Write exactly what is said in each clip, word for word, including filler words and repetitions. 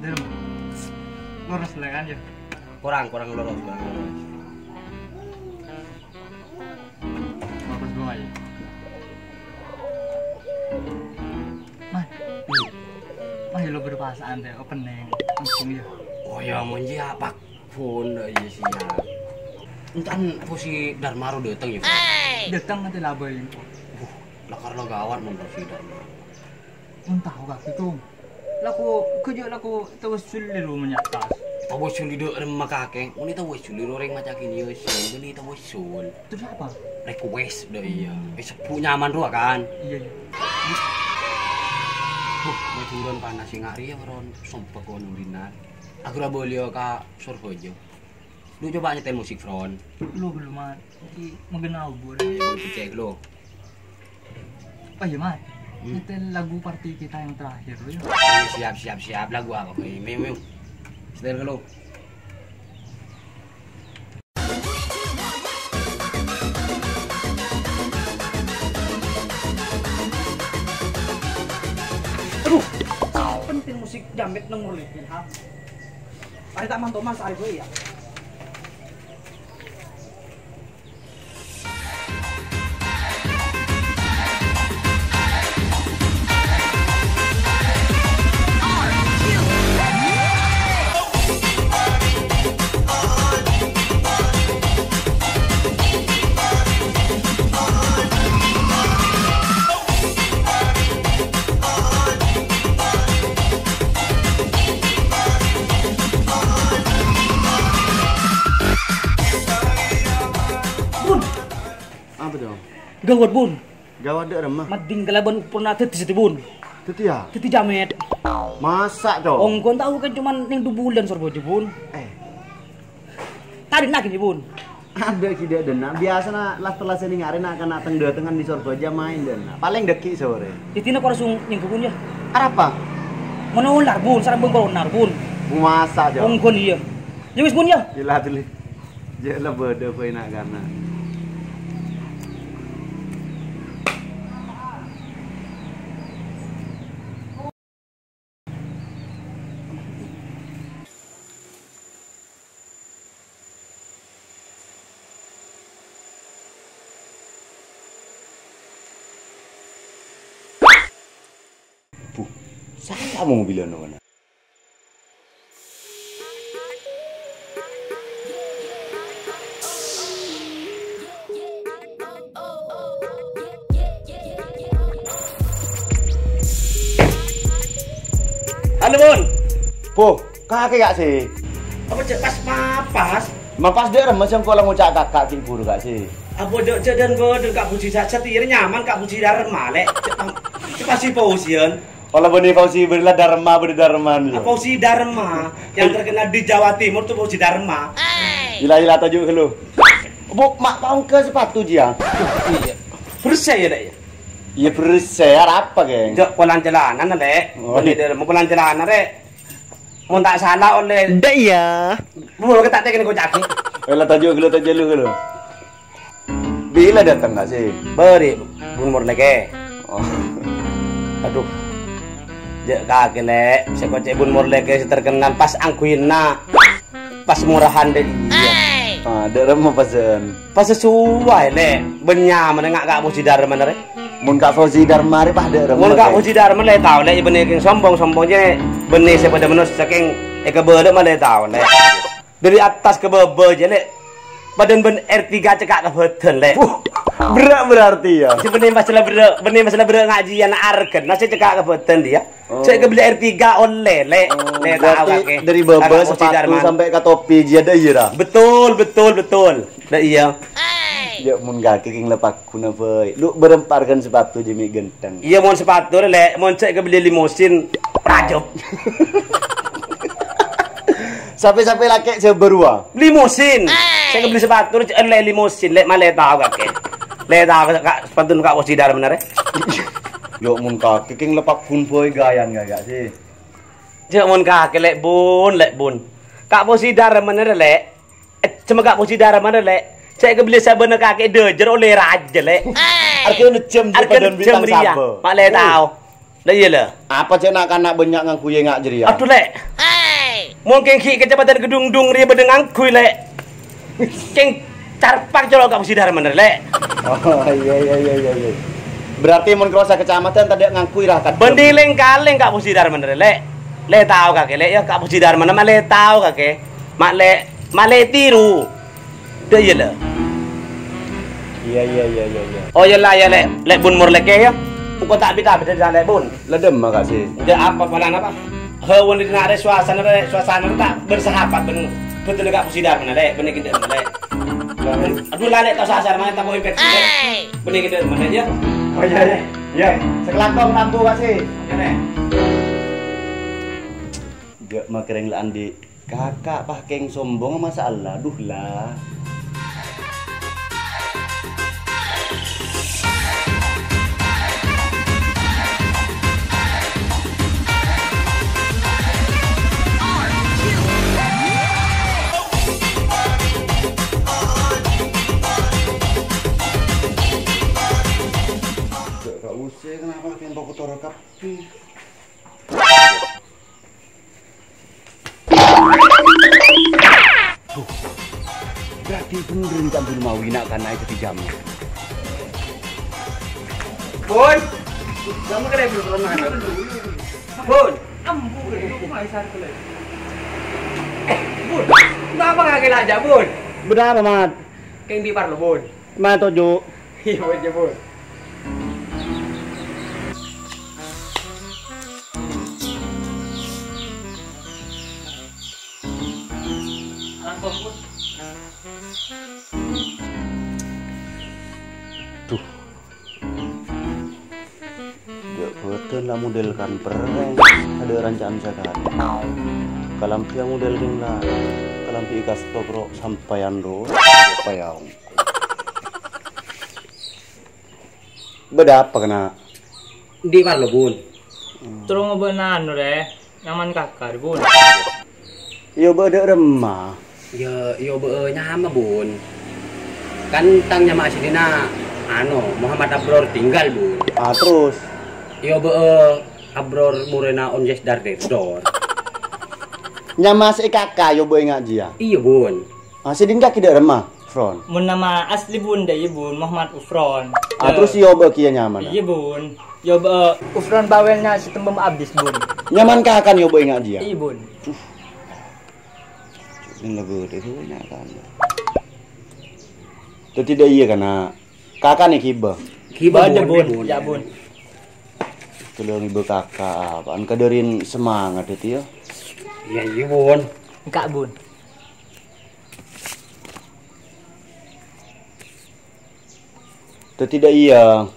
Loros lah kan ya? Kurang, kurang loros, kurang loros. Loros dua ya. Mah, mah lo berpasangan deh, opening, langsung ya. Oh ya, mon ji apa? Pun, iya siap. Entan Posi Darma ro dateng ya? Dateng nanti labai. Wah, lakar lo gawat mon Posi Darma. Mon tahu kak itu. Laku, kerja laku tawassul di rumah nyatas. Tawassul di dek remma kakek. Ini tawassul di orang maca kini ya, sih. Ini tawassul. Terus apa? Request dah iya. Eh, sepuh nyaman ro kan? Iya, iya. Huh, majuran panas sih ngari ya, ron. Sompek kono dinar. Aku ra boleh ka Surabaya. Lu coba nyetel musik, Fron. Lu belum, Mat. Iki mengenal gue. Ayo, gue cek lu. Oh iya, Mat. Hmm. Nyetel lagu party kita yang terakhir, lu ya. Ayo, siap, siap, siap. Lagu apa, Boy? Miu, miu. Setel ke lu. Aduh, penting musik jamet nang murlikin, ha. Ari ta' manto Mas, ari gue ya. Bun. Apa tuh? Gawat, Bun. Gawat dek remah. Mading kalaban pernah dadi seti, Bun. Dadi ya? Dadi jamet. Masa, Cok? Ongkon tahu kan cuman ning dua bulan Surabaya, Bun. Eh. Tadi nagih, Bun. Ada kide dena. Biasana las telas ini ngare nak kena teng datengan di Surabaya main dena. Paling deki sore. Jadi nak langsung nyengke, Bun, ya. Arapa? Menular, Bun. Sarang bengkol nar, Bun. Masa, Cok? Ongkon iya. Ya wis, Bun, ya. Gila, gila. Ya lah, bodoh, kau enak karena. Buh, saya mau mobilan mana? Halo, Bun. Bo, kakè, Kak, sih. Apa cek pas mapas? Mapas dek remes yang pola ngucak kakak ki buru, Kak, sih. Apa dok jadan bodoh, Kak Puji, saja tiri nyaman, Kak Puji, darem malek. Cek pang-, cek pasti pausian. Ola bânnè Fauzi, bânnè la Darma, bânnè Darma. Ah, Fauzi Darma yang terkenal di Jawa Timur tuh Fauzi Darma. Ila, ila, toju' ghâllu. Bu, ma' paongghâ sepatu, Ji, ya? Iya. Bersih ya, Dek, ya? Iya, bersih. Arapa, geng? Jok, polan celana, Lek. Oh, bânnè iya. Darma polan celana, Rek. Mon ta' sala olle. Ndak, iya. Bu, kita tekan kocak. Eh, la toju' ghâllu, toju' ghâllu. Bilâ dâteng, Kak, sih? Bâri', Bun Morleke. Oh. Aduh. Jâ' kakè, Lek. Sè kocè' Bun Morleke sè terkenal pas angghuina. Pas murahan dâ' iyâ. Ah, dâ' remma pasen. Pas sesuai, Lek. Bân nyamana nga' Kak Fauzi Darma, rè. Mon Kak Fauzi Darma, rè, pas dâ' remma, Mon Kak Fauzi Darma, Lek, tao, Lek, bânnè kèng sombong-sombong, jâ' bânnè sè padâ manossa kèng èkabâlâ, ma' Lek, tao, Lek. Dâri attas ka bâbâ, jâ', Lek. Padâna bân R tiga cekka' ka bâdân, Lek. Wuh, berrâ' berarti, ya. Jâ' bânnè masalah berrâ', bânnè masalah berrâ' ngajiyân arghâna sè cekka' ka bâdân, dia. Oh. Sè èkabellè R tiga ollè, Lek. Oh, Lek, berarti tao kakè. Dari bâbâ, Kakak Fauzi sepatu Darman. Sampai ka topi, jiyâ dâ' iyâ, ra? Betul, betul, betul. Dâ' iyâ. Jâ' mon kakè kèng la pagghuna, bhâi. Lu bârâmpa arghâna sepatu jâ' mè' ghântheng. Iyâ, mon sepatu, Lek. Mon sè èkabellè limosin, rajep. Sapè-sapè lakè' sè bâruwâ. Limosin. Sè èkabellè sepatu, Lek, limosin, Lek, ma' Lek tao kakè. Lek tao ka, ka, sepatu Kak Fauzi Darman, rè. Jâ' mon kakè kèng la pagghun, bhâi, ghâjâna kakè, sih. Jâ' mon kakè, Lek, Bun, Lek, Bun. Kak Fauzi Darman, rè, Lek. Eh, coma Kak Fauzi Darman, rè, Lek. Sè èkabellè sabâna kakè dâjâr ollè rajâ, Lek. Arghâna jhâm, arghâna padâna jhâm bintang rèya. Sabâ. Ma' Lek tao. Lah iyâ, la. Apa cè' na'-kana' bânnya' ngangghuy ènga' jârèya? Adhu, Lè'. Mon kèng ghi' Kacapadhân Ghedungdung rèya bâdâ ngangghuy, Lè'. Kèng carpak colo' Ka' Pusidharmana, Lè'. Oh, iyâ, iyâ, iyâ, iyâ, iyâ. Berarti mon karo sakacamatan tadâ' ngangghuy ra, Kad. Bânnè lèng-kalèng Ka' Pusidharmana, Lè'. Lè' tao kakè, Lè', yâ, Ka' Pusidharmana ma' lè' tao kakè. Ma' lè', ma' lè' tiru. Dâ' iyâ, la. Iyâ, iyâ, iyâ, iyâ, iyâ. Oh, iyâ, la, iyâ, Lè'. Lè' bun mor lèkè, yâ. Engko' ta' bit-abit, Lè', bun. La dâmma, Ka', sè. Enggak apa, polana apa? He, won dina arè suasana, Lè', suasana ta' bersahabat, bân. Betul, Ka' Pusidharmana, Lè'. Bânnè ghândhâ', Lè'. Adhu, la, Lè', ta' sasar, mana ta' mau infeksi, Lè'. Bânnè ghândhâ', Lè', yâ. Oh, iyâ, iyâ. Iyâ. Sakalangkong tambu, Ka', sè. Iyâ, Lè'. Jhâ' makèrèng la andi' kaka' pas kèng sombong, masalah. Duh, la. Gak usah, kenapa kèng pokok toro kabbhi? Duh. Berarti bhendher Ca'dul Mawi na'-kana' èdhâddhi jhâmma. Bun! Kamu kena belum pernah. Bun! Ambu, Bun! Kenapa nggak kena aja, Bun? Bâdâ apa, Mat? Kèng andi' parlo, Bun. Mat, toju'. Iyâ, Bun, iyâ, Bun. Duh. Jhâ' bhâdhân la model kan perrèng, tadâ' ranca'an sakalè. Kalambhi model kèng la, kalambhi kastop ro' sampèyan ro', sampèyan. Bâdâ apa, kèna? Andi' parlo, Bun. Hmm. Terro ngobâ'na anu, rè, nyaman kaka, Bun. Iyâ, bâ' dâ' remma. Iyâ, iyâ, bâ' nyama, Bun. Kan tang nyama asllina, anu, Muhammad Abror Tinggal, Bun. Ah, terros? Iyâ, bâ' Abror morèna Onyes Darderdor. Nyama sè kaka, iyâ, bâ' ènga' jiyâ? Iyâ, Bun. Ah, sè dinggâ' kèdâ' remma, Fron? Mon nama asli, Bun, dâ' iyâ, Bun, Muhammad Ufron. Ah, terros iyâ bâ' kèya nyamana? Iyâ, Bun. Iyâ bâ' Ufron bawelnya si tembem abis, Bun. Nyaman kakan iyâ bâ' ènga' jiyâ? Iyâ, Bun. Duh. Ini lagu deh, gue nyakan. Dâddhi dâ' iyâ kana'. Kakan èghibâ? Ghibâ, Bun, Bun. Iyâ, Bun. Tolong ghibâ kaka', apaan kadârin semangat dâddhi iyâ? Iyâ, iyâ, Bun. Engka', Bun. Dâddhi dâ' iyâ,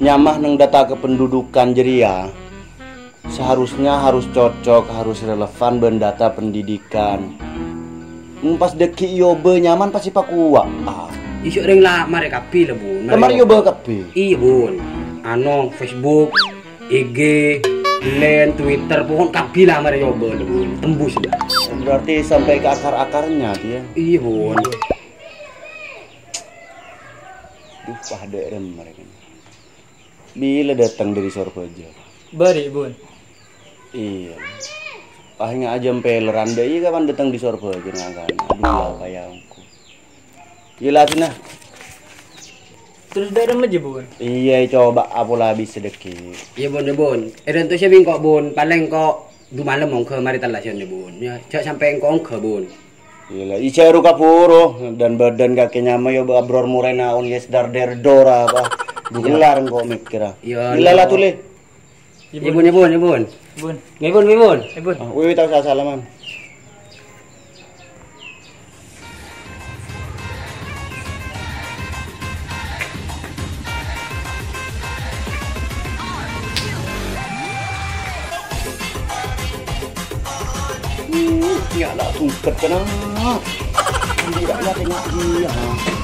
nyama neng data kependudukan jârèya seharusnya harus cocok, harus relevan bân data pendidikan. Mon pas dâgghi' iyâ bâ' nyama pastè pakowa'. Ah. Iyâ, rèng la marè kabbhi la, Bun. Marè iyâ bâ' kabbhi? Iyâ, Bun. Ano, Facebook, I G, Line, Twitter, pokok kabbhi la marè iyâ bâ' la, Bun. Tembus la. Berarti sampai ke akar-akarnya, dia. Iyâ, Bun. Duh, pas dâ' remma rèng. Bilâ dâteng dâri Sorbhâjâ? Bâri', Bun. Iyâ. Pas ènga' ajâm pèleran dâ' iyâ kapan dâteng dâri Sorbhâjâ ngakan. Aduh, apa ya engko'. Iyâ, la, sèna. Terros dâ' remma jiyâ, Bun? Iyâ, coba apola bisa dâgghi'. Iyâ, Bun, iyâ, Bun. È, dântosè bi' engko', Bun. Palèng engko' du malem ongghâ marè tella' sèna, Bun. Yâ, jhâ' sampè' engko' ongghâ, Bun. Iyâ la, iyâ, jhâ' ru kabhuru, dan bâdân kakè nyama iyâ bâ' Abror morèna Onyes Darderdor apa. Iyâ. Dugelar engko' mèkkèra. Iyâ, iyâ la, la, no. Tulè. Iyâ, Bun, iyâ, Bun, iyâ, Bun. Bun. Ngghi, Bun, ngghi, Bun. È, Bun. Ah, wi, wi, tao sa-salaman. Hmm, ya la sungket kèna. Andi' rakyat ènga' jiyâ, ha.